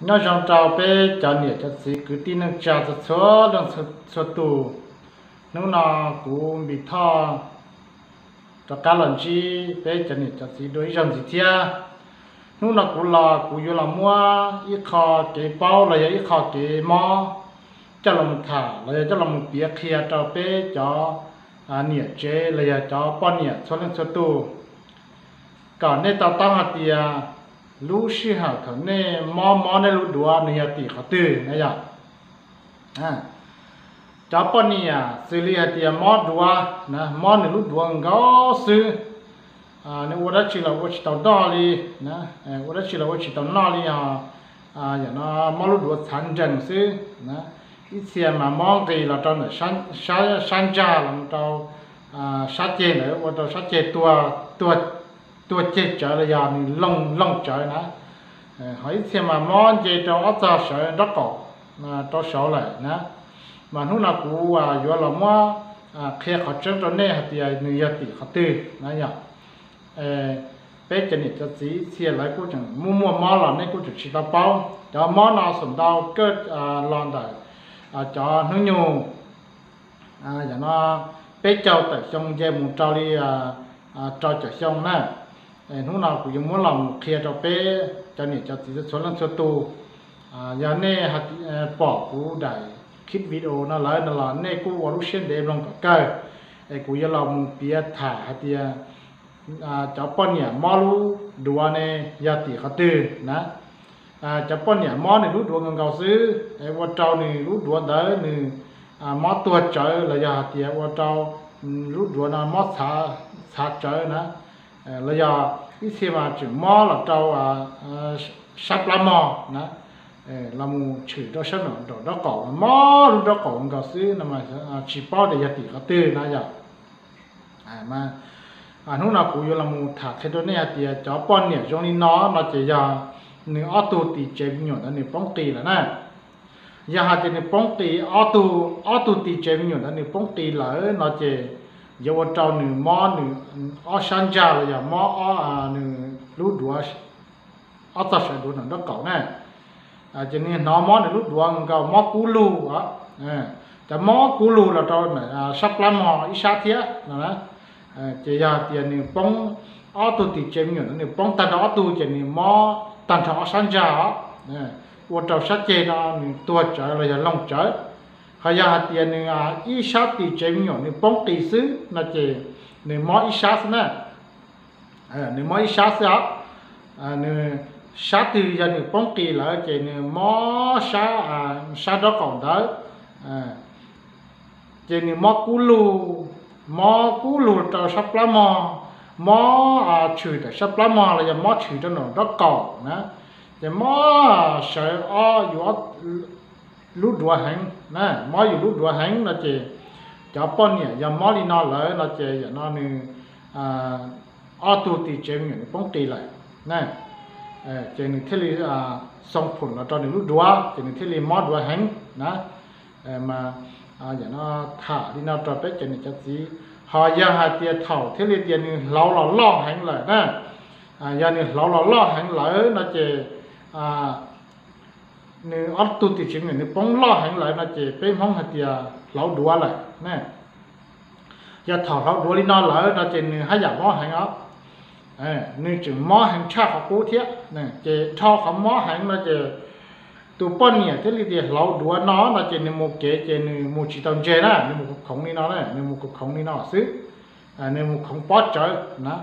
Nyob zoo rau peb cov niam cov txiv kwv tij neej tsa txhua txhua leej txhua tus. Hnub no kuv Npis Thoj rov qab los ntsib peb cov niam cov txiv dua ib zaug ntxiv thiab. Hnub no kuv los kuv yuav los muab ib qho kev paub los yog ib qho kev mob coj los mus tham los yog coj los mus piav qhia rau peb cov niam tsev los yog cov poj niam txhua leej txhua tus, kom nej to taub hais tias lub sij hawm thaum nej mob mob nej lub duav nws yog tim qhov twg na yom. Cov poj niam xws li hais tias mob duav na, mob nws lub duav nkaus xwb, nws ua dab tsi los ua tsis tau noj li na, ua dab tsi los ua tsis tau noj li os, yam no mob lub duav txhav nrees xwb na. Ib txhia mas mob nqis los rau ntawm sab ntsag los rau sab ceg ntawd, ua rau sab ceg tuag, tuag ceg tsawv los yog nws looj looj tsawv na. Ho ib txhia mas mob nce rau ob txog sawv nraub qaum rau saud lawm na. Mas hnub no kuv yuav los muab qhia qhov tseeb rau nej hais tias nws yog tim qhov twg na yom. Peb cov niam cov txiv ib txhia lawv kuj tseem muaj muaj mob los nej kuj tseem tsis tau paub. Cov mob no xaum ntau kawj los ntawm cov hnub nyoog yam no peb caug tawm xyoo nce mus rau li rau caum xyoo na. Hnub no kuv yuav muab los mus qhia rau peb cov niam cov txiv txhua leej txhua tus. Yog nej pom kuv daim clip video no lawm no los nej kuj ua lub siab ntev mloog kom kawg, es kuv yuav los mus piav tham hais tias cov poj niam mob lub duav ne yog tim qhov twg na. Cov poj niam mob nws lub duav nkaus nkaus xwb es ua rau nws lub duav ntawd nws mob tuag tsawv los yog hais tias ua rau lub duav no mob txhav tsawv na, los yog ib txhia mas tseem mob los rau sab plab mog na, los mus tshwm rau sab nraum nraub qaum, mob lub nraub qaum nkaus xwb no mas tsis paub tias yog tim qhov twg na yom. Hnub no kuv yuav los mus tham qhia rau nej hais tias cov poj niam zoo li no no ces yog nws ob tug tis tsev me nyuam ntawd nws poob qis lawm na. Yog hais tias nws poob qis, ob tug, ob tug tis tsev me nyuam ntawd nws poob qis lawm no ces yuav ua rau nws mob nws ob sab ntsag los yog mob nws lub duav, ob txog sawv duav nraum nraub qaum na. Ces nws hnov mob nws lub duav nkaus, mob kub lug, cov mob kub lug los rau sab plab mog ib sab thiab no. Ces yog tias nws poob, ob tug tis tsev me nyuam ntawd nws poob tag nrho ob tug ces nws mob tag nrho ob sab ntsag os, ua rau sab ceg no nws tuag tsawv los yog loog tsawv. Ho yog hais tias nws ib sab tis tsev me nyuam nws poob qis xwb no ces nws mob ib sab xwb na. Nws mob ib sab xwb os. Nws sab twg yog nws poob qis lawm ces nws mob sab, sab nraub qaum ntawd, ces nws mob kub lug, mob kub lug rau sab plab mog, mob tshwm tawm sab plab mog los yog mob tshwm rau nraum nraub qaum na, ces mob sawv ob yus lub duav heev na, mob yus lub duav heev no ces cov poj niam yog mob li no lawm no ces yam no nws ob tug tis tsev me nyuam nws poob qis lawm na, ces nws thiaj li xoo phum los rau nws lub duav ces nws thiaj li mob duav heev na. Mas yam no tham li no rau peb cov niam cov txiv. Ho yog hais tias thaum thiaj li tias nws hlauv los loj heev lawm na, yog nws hlauv los loj heev lawm no ces nws ob tug tis tsev me nyuam nws poob loj heev lawm no ces peb Hmoob hais tias hlauv duav lawm na. Yog thaum hlauv duav li no lawm no ces nws haj yam mob heev os. Nws tseem mob heev tshaj qhov qub thiab, ces dhau qhov mob heev no ces tus poj niam thiaj li tias hlauv duav no no ces nws mus kev ces nws mus tsis tau ntse na, nws mus khoov khoov li no, nws mus khoov khoov li no xwb, nws mus khoov pob tsawv na.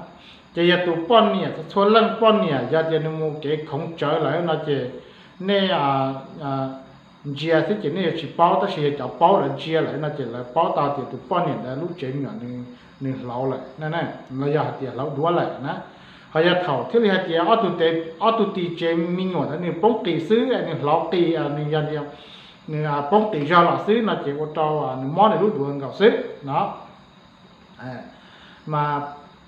Ces yog tus poj niam, txhua leej poj niam yog tias nws mus kev khoov tsawv lawm no ces nej ntsia xwb ces nej yuav tsis paub, tab sis yog cov paub lawv ntsia lawm no ces lawv paub tau tias tus poj niam ntawd lub tsev me nyuam nws hlauv lawm, los yog hais tias hlauv duav lawm na. Ho yog thaum thiaj li hais tias ob tug tis tsev me nyuam ntawd nws poob qis xwb, nws hlauv qis, nws yog nws poob qis zog los xwb no ces ua rau nws mob nws lub duav nkaus xwb no. Mas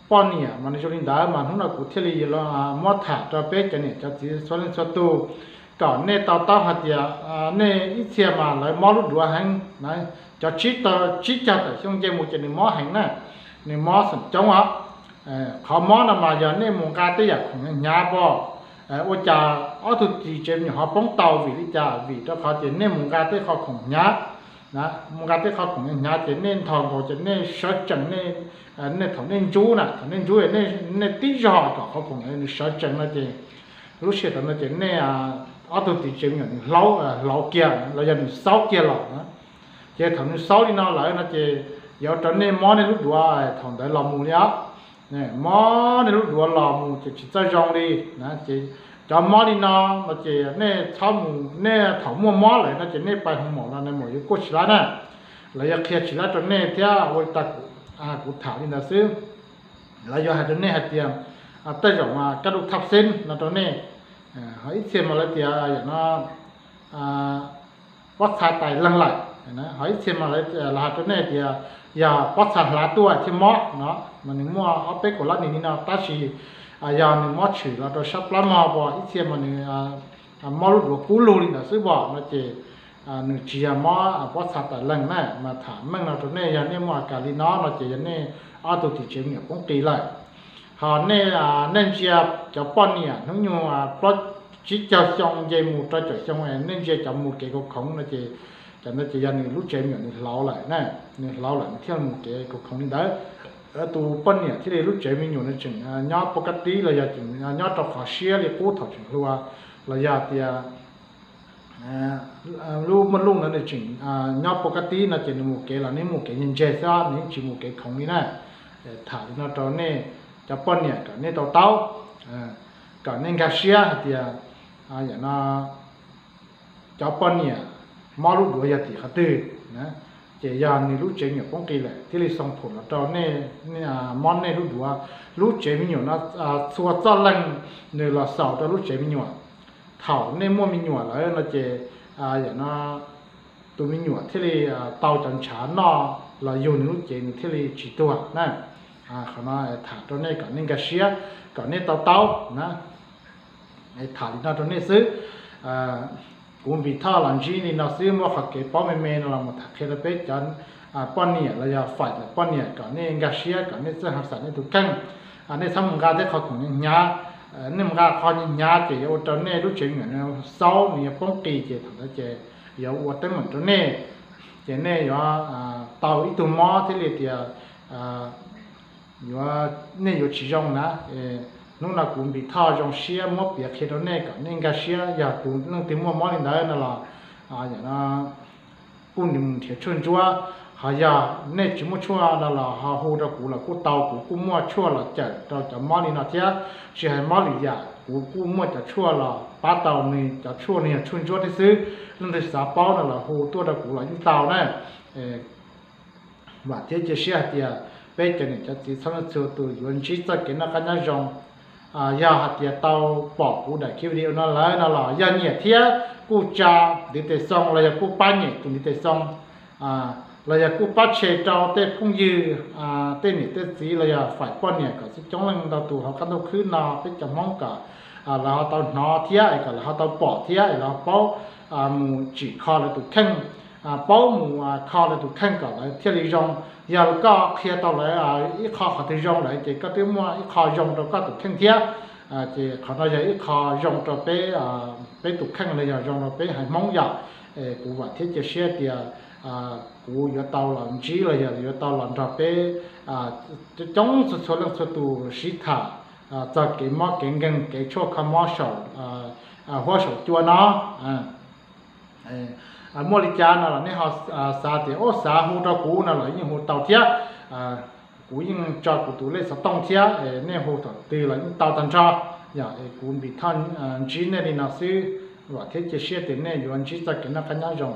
poj niam mas nws zoo li ntawd mas hnub no kuv thiaj li muab tham rau peb cov niam cov txiv txhua leej txhua tus, kom nej to taub hais tias nej ib txhia mas lawv mob lub duav heev na, cov tsib caug tawm xyoo nce mus ces nws mob heev na, nws mob xeem coob os. Qhov mob no mas yog nej mus nqa tej yam khoom hnyav pom, Ua cas ob tug tis tsev me nyuam ho poob tau vim li cas? Vim rau qhov tias nej mus nqa tej qhov khoom hnyav, mus nqa tej qhov khoom hnyav ces nej nthos nkaus ces nej sawv tsees, nej thaum nej ntsub na, thaum nej ntsub nej tib zog kom qhov khoom nws sawv tsees no ces lub sij hawm no ces nej ob tug tis tsev me nyuam nws hlauv kiag los yog nws xaub kiag los na. Ces thaum nws xaub li no lawm no ces yuav ua rau nej mob nej lub duav thaum ntawd los mus li os. Mob nej lub duav los mus ces tsis txawj zoo li na. Ces cov mob li no no ces nej txhob mus, nej thaum muaj mob lawm no ces nej pais hu maum los nws mam yuav kuaj tsis lab na. Lawv yuav qhia tsis lab rau nej thiab ua li tas kuv tham li ntawd xwb. Lawv yuav hais rau nej hais tias tej zaum kaj duj thaj xeeb no rau nej, ho ib txhia mas lawv tias yam no pob txha tais leeg lawm, ho ib txhia mas lawv hais rau nej tias yog pob txha hlav tuaj thiaj mob no. Mas nws muaj ob peb kaum lab nis li no tab sis yog nws mob tshwm los rau sab plab mog, ib txhia mas nws mob lub duav kub lug li ntawd xwb pom no ces nws tsis yog mob pob txha tais leeg na. Mas tham meej no rau nej, yog nej muaj a kas li no no ces yog nej ob tug tis tsev me nyuam poob qis lawm. Ho nej, nej ntsia cov poj niam hnub nyoog plaub tsib caug xyoo nce mus rau caum xyoo, nej ntsia cov mus kev khaus khoom no ces cov ntawd ces yog nws lub tsev me nyuam nws hlauv lawm na, nws hlauv lawm nws thiaj mus kev khaus khoom li ntawd. Tus poj niam thiaj li lub tsev me nyuam nws tseem nyob pov ka tib los yog tseem nyob rau qhov siab li qub thaum tseem hluas, los yog tias lub muaj luj ntawd nws tseem nyob pov ka tib no ces nws mus kev los nws mus kev ntse ntse xwb, nws yeej tsis mus kev khoom li na. Tham li no rau nej cov poj niam kom nej to taub, kom nej nkag siab hais tias yam no cov poj niam mob lub duav yog tim qhov twg na, ces yog nws lub tsev me nyuam poob qis lawm thiaj li xoo phuam los rau nej, mob nej lub duav. Lub tsev me nyuam no txhua txoj leeg nws los xaus rau lub tsev me nyuam. Thaum nej muaj me nyuam lawm no ces yam no tus me nyuam thiaj li tau cov ntshav noj los yug nws lub cev nws thiaj li tsis tuag na. Qhov no tham rau nej kom nej nkag siab, kom nej to taub na. Tham li no rau nej xwb. Kuv npis thoj los ntsib li no xwb, muab qhov kev paub me me no los mus tham qhia rau peb cov poj niam los yog faim cov poj niam kom nej nkag siab, kom nej txawj ha xam nej tus kheej. Nej txhob mus nqa tej qhov khoom hnyav, nej mus nqa qhov hnyav ces yuav ua rau nej lub tsev me nyuam xaub, nws yuav poob qis ces thaum ntawd ces yuav ua teeb meem rau nej, ces nej yuav tau ib tug mob thiaj li tias yuav, nej yuav tsis zoo na. Hnub no kuv npis thoj zoo siab muab piav qhia rau nej kom nej nkag siab, yog tus leej twg muaj mob li ntawd no los yam no kuj nrhiav tshuaj ntsuab, ho yog nej tsis muaj tshuaj no los ho hu rau kuv los kuj tau, kuv kuj muaj tshuaj los cawm rau cov mob li no thiab. Tsis hais mob lwm yam kuv kuj muaj cov tshuaj los pab tau nws, cov tshuaj nws yog tshuaj ntsuab thiab xwb. Leej twg xav paub no los hu tuaj rau kuv los yeej tau na. Vam thiab cia siab hais tias peb cov niam cov txiv txhua leej txhua tus yuav ntsib txoj kev noj qab nyob zoo. Yog hais tias tau pom kuv daim video no lawm no los yog nyiam thiab kuj tsa ntiv tes xoo los yog kuj pab nyem tus ntiv tes xoo, los yog kuj pab share rau tej phooj ywg, tej niam tej txiv los yog faim poj niam kom txhua coob leej ntau tus hauv qab ntuj khwb no peb cov Hmoob kom lawv ho tau hnov thiab es kom lawv ho tau pom thiab es lawv ho paub mus tsim kho lawv tus kheej, paub mus kho lawv tus kheej kom lawv thiaj li zoo. Yog koj qhia tau lawv ib qho qhov twg zoo lawm ces koj twb muaj ib qho zoo rau koj tus kheej thiab. Ces qhov no yog ib qho zoo rau peb, peb tus kheej los yog zoo rau peb haiv Hmoob yom. Kuv vam thiab cia siab tias kuv yuav tau los ntsib los yog yuav tau los nrog peb coob txhua txhua leej txhua tus sib tham txog kev mob kev nkeeg, kev tshuaj kho mob saum huab saum cua no. Muaj li cas no los nej ho xav tias ua xav hu rau kuv no los yeej hu tau thiab. Kuv yeej tso kuv tus lej xov tooj thiab, nej hu thaum twg los yeej tau tag nrho. Yog es kuv npis thoj ntsib nej li no xwb, vam thiab cia siab tias nej yuav ntsib txoj kev noj qab nyob zoo.